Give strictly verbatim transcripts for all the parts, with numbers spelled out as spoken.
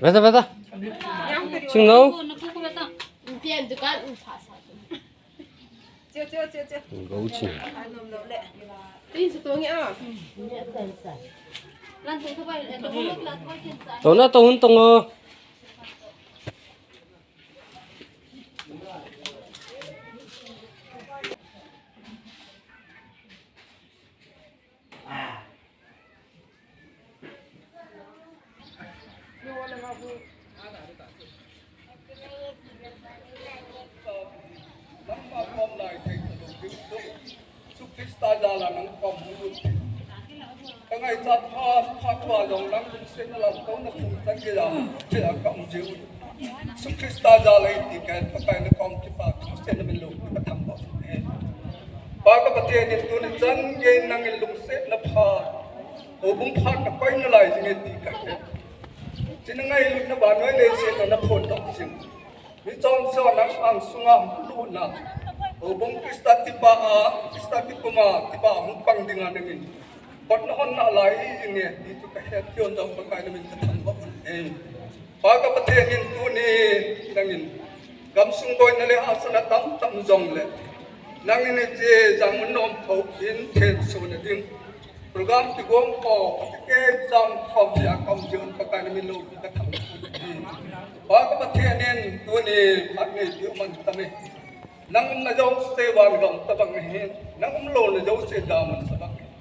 Beta, beta. Sing no. Go sing. Tona to hun tongo. Jesu Christa jal a nang kom mu. Ka ngaichat pha, pha tua jong nang lungsetna lamto na phung chan gei a, che a ka um jeh u. Jesu Christa jal a iti ka Pakai na kom kipa thangsetna min lo ka thangvah u. Pa ka Pathen in tuni chan gei nangin lungsetna pha, houbung phat na koi nalai jing e ti ka he. China ngailutna vannoi leiset a na phondoh jing. Mi chonse ho nang angsunga hung lutna. Houbung Christa tipa a, Christa kipuma, tipa hung pang dinga nangin botna honna lai hi jing e, ti chu ka het, ti hon jong Pakai na min ka thangvah un e. Pa ka Pathen in tuni nangin gamsung boina le hahsatna tamtah um jongle, nangin hiche Jangmun Nomtho in thensona ding program kigong ho, kei jong khom jia kom jiun Pakai na min lo ka thangvah un e. Pa ka Pathen in tuni phat ngeipi um man tame. Nang umna jouse van gam tabang ahin, nang umlouna jouse damun tabang ahin.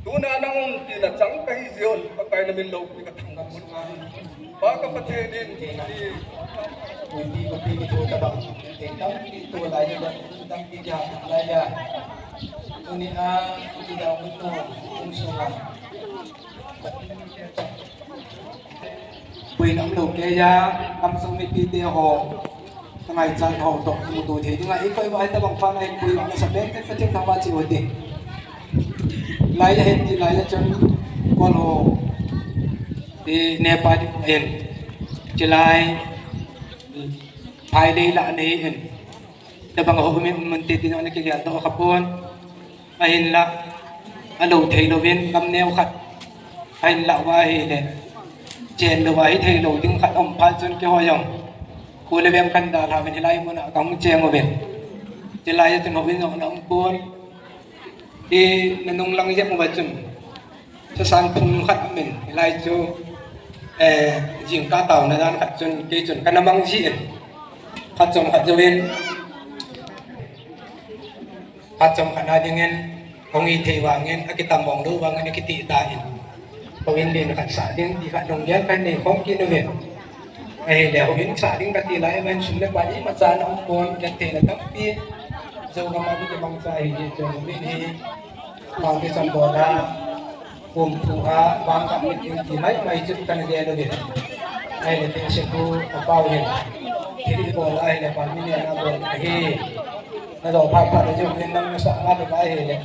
Tuna nang um tina chang kahi jiun Pakai na min lo ka thangvah un e. Pa ka Pathen in tuni. Koipi, koipi kitho tabang, teng tampi tolai, tampi ja, lai ja. Tuni a, tuni a, tuni a, tuni a. Pui nam lo kei ja, gamsung mipite ho. Ngaichat ho toh kimuto thei dinga, ikoi uva hitabang phat a hin pui uva nasa pen pen Pathen thangvah cheh u hite. Hilai a hin, hilai a chun, kol ho, i, nepa ding ahin. Chulai, phai lei lah nei in. Tabang ho um in um un te tin ana kigel doh kha pon. Ahinlah, alou thei louvin, gam neo khat. Ahinlah uva ahile, chen louva hi thei lou ding khat um phat chun keiho jong. Kho le veng kan dalha uvin hilai mun a kahung cheng uvin. Chulai a chun houin jong ana um pon. Hi nanung lang jep uva chun. Sasan phung khat um in, hilai chu, eh, jingkah taona dan khat chun, kei chun kana mang ji in. Khat chom khat jouvin. Khat chom khat na dingin, hung hi thei vangin, akitam mong lou vangin, akiti tan. Houin len khat sah ding, ti khat lunggel kahin nei khom kit uve. Ahile, houin sah ding kati lai, vang sum le pai imacha ana um pon, gentheina tampi. Jou gam a bu kimangcha ahi, chun houin hi, foundation bol a, kum thu a, vang gam meeting ti mai mai chu kana gel uve. Ahile, tin se ku, apau hin. Thil ibol a ahile, pan mi ne na bol ahi. Na jo phat phat na jo hin nang na sa nga de ba ahile.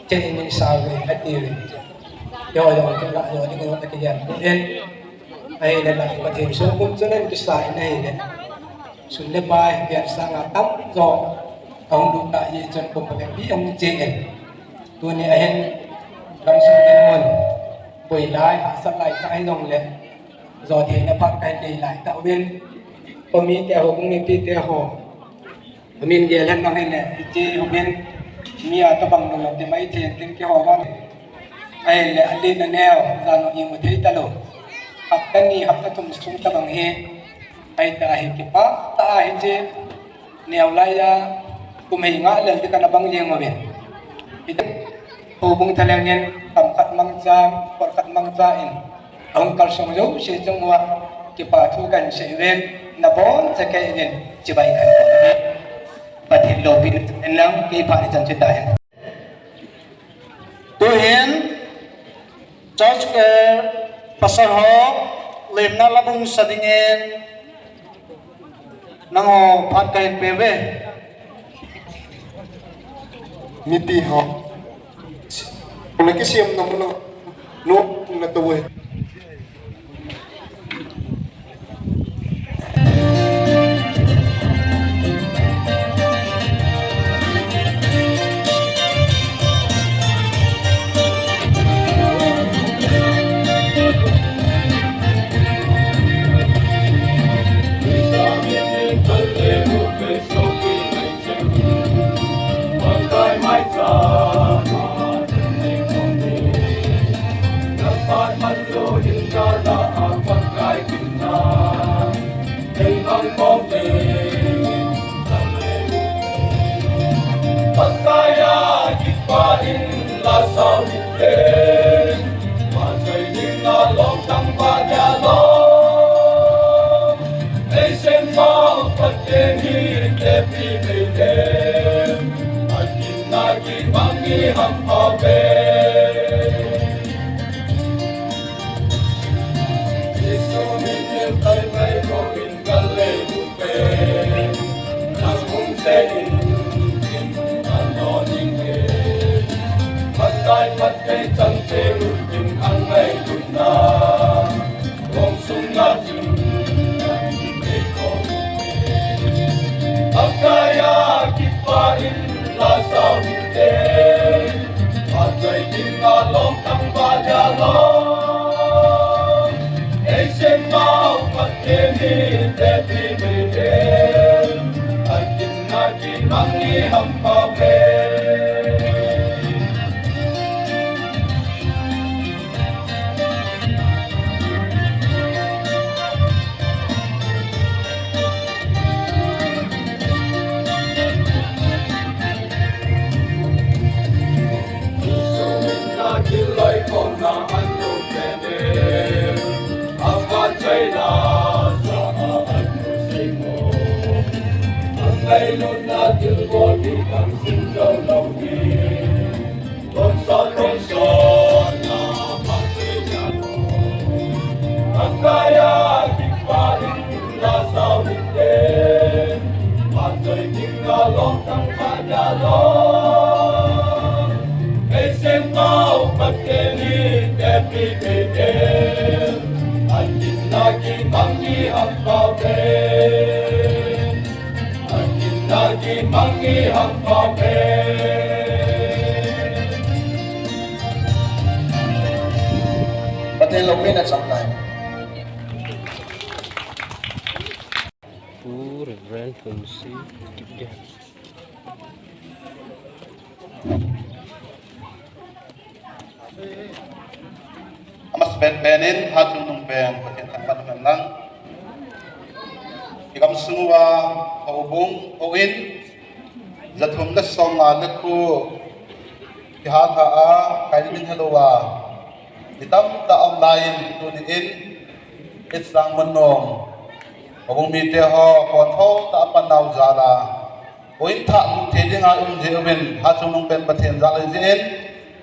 Che ni sa ve ati ve. Jo jo ke la jo ni ko ta ke yan. En. Ahile la Pathen sung kum chun en kisa in ahile. Sum le pai bian sang a tam jo. Kahung lut ta ye chun kum pa pi hung che en. Tuni a hin gamsung dinmun. Boi lai, hahsat lai ta hi jong le. Jo theina phat kahin nei lai ta uvin. Ko mi te ho, ko mipi te ho. Amin gel hen bang hile, hiche houin, mi a tabang lou, ti mai chen tin keiho bang. Ahile, alen aneo, jan u imu thei talou. Hapta ni, hapta thum sung tabang hi. Ahita hi kipah tah a hiche, neo lai a, kum hei nga lel ti kana bang jeng uve. Hiti, houbung thalheng in, tam khat mangcha, por khat mangcha in. Ahung kalsong jouse chunga kipa thu kahin sei uvin, nabonchauvin chibai kahin bol uve. Pathen loupina in lang kei phat ichan chu tahen. Tuhin church, eh, pastor ho lemna la bung sa dingin nangho phat kahin pe uve. Mipi ho. Kona kisiam na muna. No, na to we. Pakai a kipa in la sao in te, ma chai ding a long tang ba ya long. Ei sen mau Pathen hi te pi mei te, a kin na ki mang ni ham pa ve. Jesu min in tai mai ko in. Ka lei bu pe, nang hung se in, in an lo ding e. Phat tai phat tei chang che lut in an ngai lut na, kong sung na chun, kan in tei ko lut e. Pakai a kipa in la sao in te, phat tai ding a long tang ba ya long. Ei sen mau Pathen hi te pi mei te, a kin na ki mang ni ham pa ve. Pathen loupina chang tai. Pu Reverend Hunsi Kipgen. Amasapen pen in, Hatchungnung pen, Pathen thangvah in lang. Igamsung uva, houbung, houin, jathum le somnga le ko, kihat ha a, kaidin helou a, mi tamtah aum lai in, tuni in, East Yangon mun nom, houbung mite ho, kontho tah a pan nau jal a, Houin thah lut thei dinga um jeh uvin, Hatchungnung pen Pathen jal ahi jeh in,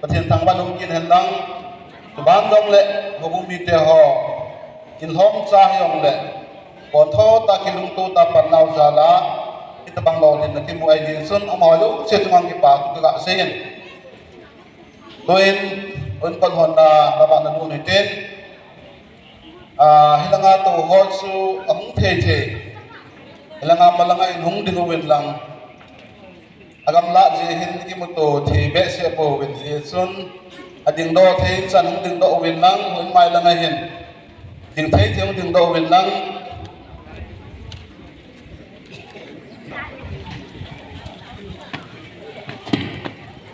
Pathen thangvah in um kit hen lang, chuban jong le, houbung mite ho, in lhom cha hi jong le, kontho tah kilungto tah pan nau jal a, hitabang lolhinna kimu ahi jeh chun, amaho jouse chunga kipa thu kaga sei in. Tuin, un kon hon na, lama na nu ni tin, Ah, hilanga tou ho chu ahung thei thei. Hilanga malanga in hung ding uvin lang. Agamla jeh hin kimuto thei behseh pouvin jeh chun. Ading doh thei chan hung ding doh uvin lang, houin mai langa hin. Ding thei thei hung ding doh uvin lang.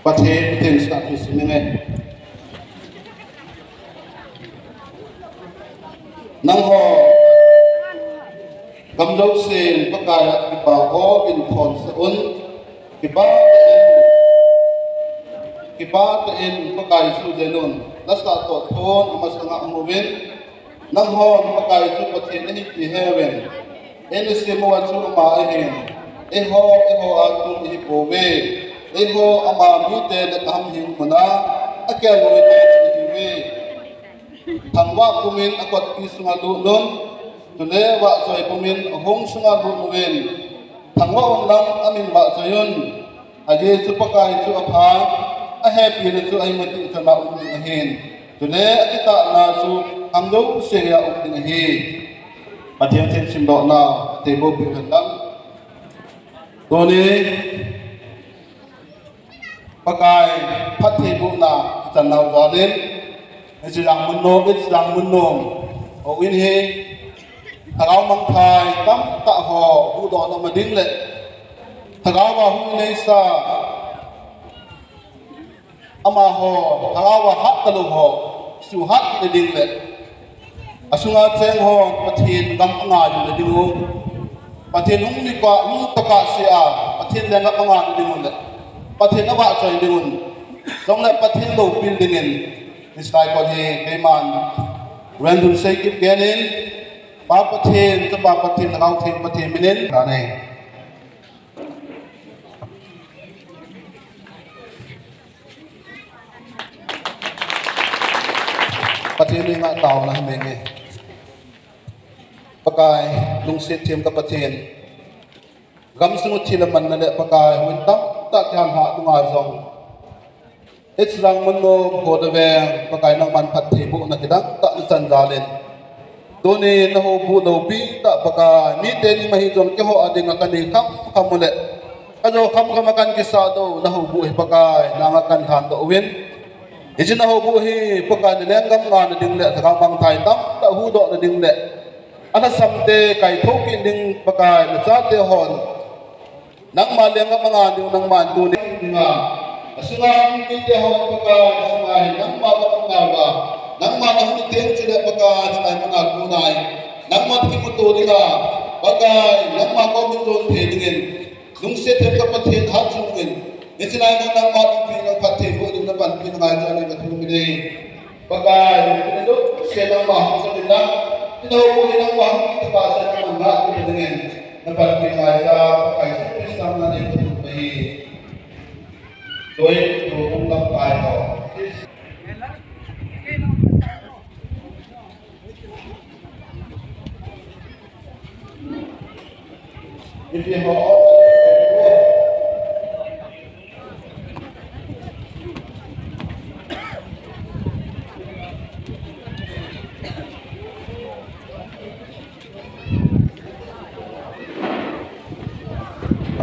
Pathen, Pathen sa tu si menge. Nangho, gam jousen, Pakai a kipa hon thon sa un, kipa tah in, kipa tah in, Pakai chu jen un, nasa toh thon, amasanga um uvin, nanghon, Pakai chu Pathen ahi ti heuvin, Eina sem uva chu ama ahin, eiho, eiho a tum ihi pouve. Eiho ama mite le kaham hing muna, akel uva ihiuve. Thangvah pumin akotpi sunga lut un, chule vahchoi pumin ahung sunga lut uvin. Thangvah un lang amin vahchoi un. Ajeh chu Pakai chu apha, ahepina chu ahi mati chana um ding ahin. Chule akitahna chu ham jouse a um ding ahi. Pathen thilsim dohna, theiboh peh hen lang. Tuni, Pakai, phattheibohna, ichan nau jal in, East Yangon mun nom, East Yangon mun nom, houin hi, Lhagao mangthai tamtah ho huhdohna um ding le, Lhagao a hung neisa, amaho, Lhagao a hat talou ho, suhat kit ding le, asunga cheng ho, Pathen gam angai ding u, Pathen hung nikho, hung tokah sea, Pathen lenggam angai ding u le, Pathen avahchoi ding un, jongle Pathen loupina dingin, hiche lai kon hi, keiman, Reverend Hunsi Kipgen in, Pa Pathen, Chapa Pathen, Lhagao Theng Pathen minin, amen. Pathen henga taona hi menge. Pakai, lungset them ka Pathen. Gamsung u thil amanna le Pakai, houin tamtah kihat ha dunga jong. East Yangon mun nom, Kho le Veng, Pakai nangman phattheibohna kidang tah nachan jal in. Tuni nahoubuh loupi tah Pakai, mite ni ma hi jong keiho a dinga kanei khamkham u le. Kajo khamkham a kan kisah doh u, nahoubuh hi Pakai, nanga kan lhan doh uvin. Hiche nahoubuh hi Pakai nalenggam angai na ding le, Lhagao mangthai tamtah huhdohna ding le. Alhasam te kaithou kit ding Pakai, nachate hon. Nangma lenggam angai ding, nangman tuni dinga. Asunga mite ho Pakai, asunga hi nangma gam angai uva. Nangma nahung teng chule Pakai, asunga hi manga tunai. Nangma kimuto dinga. Pakai, nangma koma jon thei dingin. Lungset them ka Pathen Hatchungnung in. Hiche lai nangma lungpi nang phattheiboh ding na panpi nangai jeh in kathum uve. Pakai, lungpi na lungset nangma hung sa ding na. Ina ho ko nangma hung kitapasa nangma ngai ding in. Na panpi nangai jeh, Pakai Jesu Christa min in kathum uve. Doi, to ung lam pai ho. If you have all the people,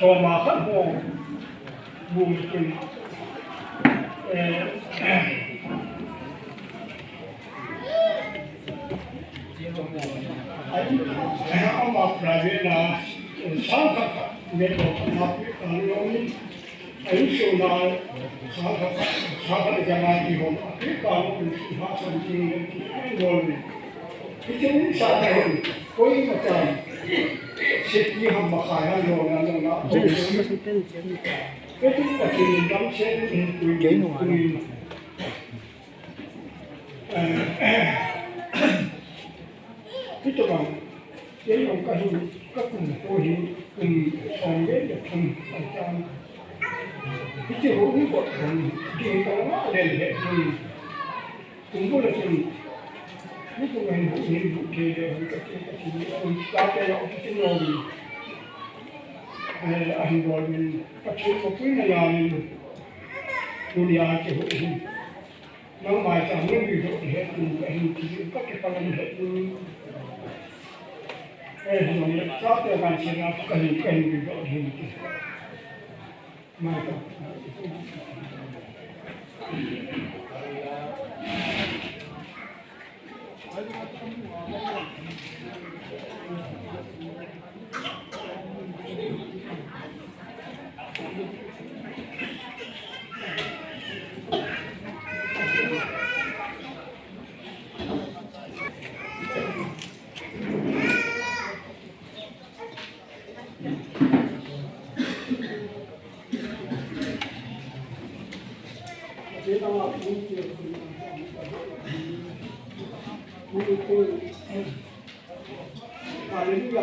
Soma khat ho bum kin. Eh, ama private na, eh, sang khat khat me to ma pi kan lo ni. Ahi suna, sa, sa, sa, jama ki hom, api ka mo, ha, sa, ki, ki, ki, ki, ki, ki, sa, ta, hom, koi ma, ta, se, ki, ham, ma, khai, ham, lo, na, lo, na, lo, ke tu, ka, ki, dam, se, ni, kui, kui, eh, Hitabang, kei jong kahin, kakum ho hi, kum som le le thum ahitan. Hiche ho hi bou thum, ding tah a le le thum. Kum bou le thum. Hitabang ho hi bou thei le, ho kati, kati, um, kati le, um, kati le, um. Eh, ahin bol min, Pathen kapuina jal in, tunia hiche ho hi. Nangma cha nang lui doh he, tu ka hin ti, ka ke palan he, tu. Eh, nang le cha te kan che na, ka hin, ka hin lui doh he, tu. Ma cha. Hallelujah.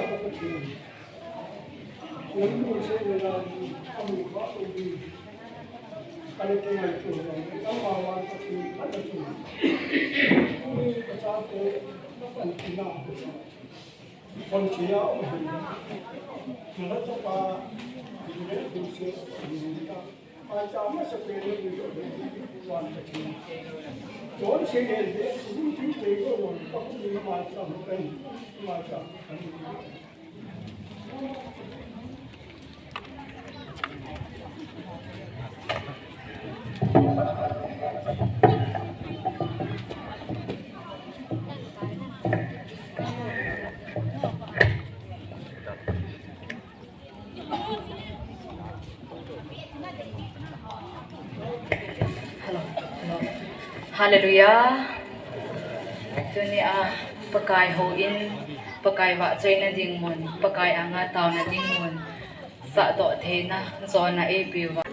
Hallelujah. Tunia Pakai houin, Pakai vahchoina ding mun, Pakai anga taona ding mun sahdoh theina jona eipeuva.